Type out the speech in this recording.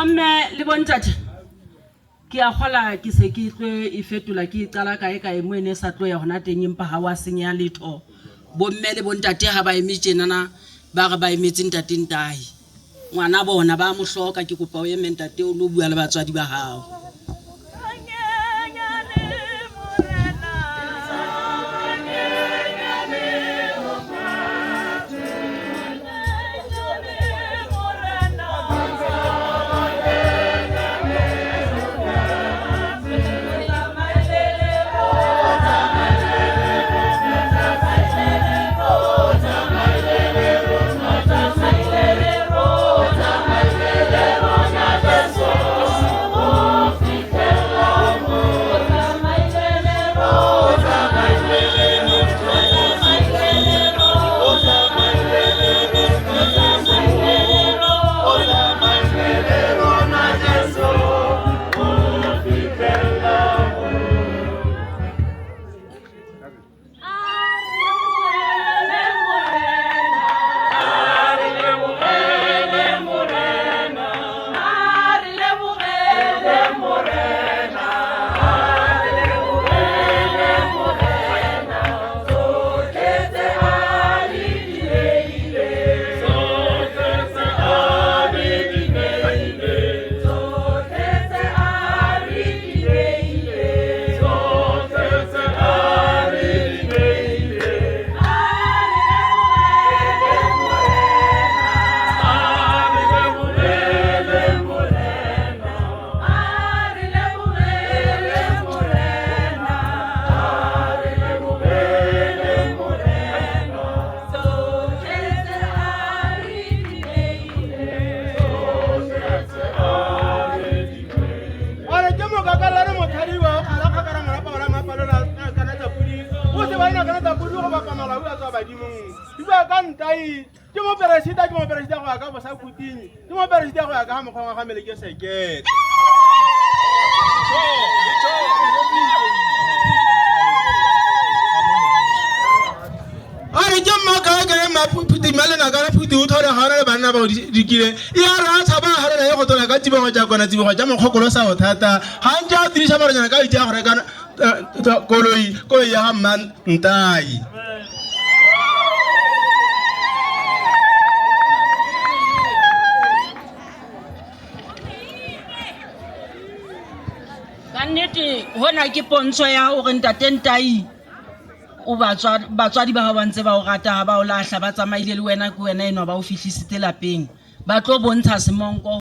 Bomme le bontate, ke a kgola ke se ke tlo e fetola ke e qala kae kae mo e ne e sa tlo ya hona teng empa ha wa senyeha letho. Bomme le bontate ha ba eme tjenana ba re ba emetse ntate Ntai. Ngwana bona ba mo hloka ke kopa o eme ntate o lo bua le batswadi ba hao. Ore ke mokakalare mothadiwa o kgala kgakala morapa ora mapalona kana tsa podi o se ba ina kana tsa podi go bapa malau a tswa badimong di bua ka ntai ke moperesita ke moperesita go ya ka bosa khuting ke moperesita go ya ka ga mokgwa wa ga meleke sekete A re ke mmakaakae maphuti mma lenaka la phuti o tlhole ga ona le banna bao dikile e a re a tshaba a galela ye go tona ka tsibogo tša kona tsibogo tša mokgokolo sa o thata ga ntše a tiriša maronyana ka itse a go reka koloi koloi ya ga mma ntai. Ka nnete hona ke pontsho ya hore ntate Ntai o batswadi ba hao ba ntse ba o rata ha ba o lahla ba tsamaile le wena ke wena enwa ba o fihlisitse lapeng ba tlo bontsha semonko.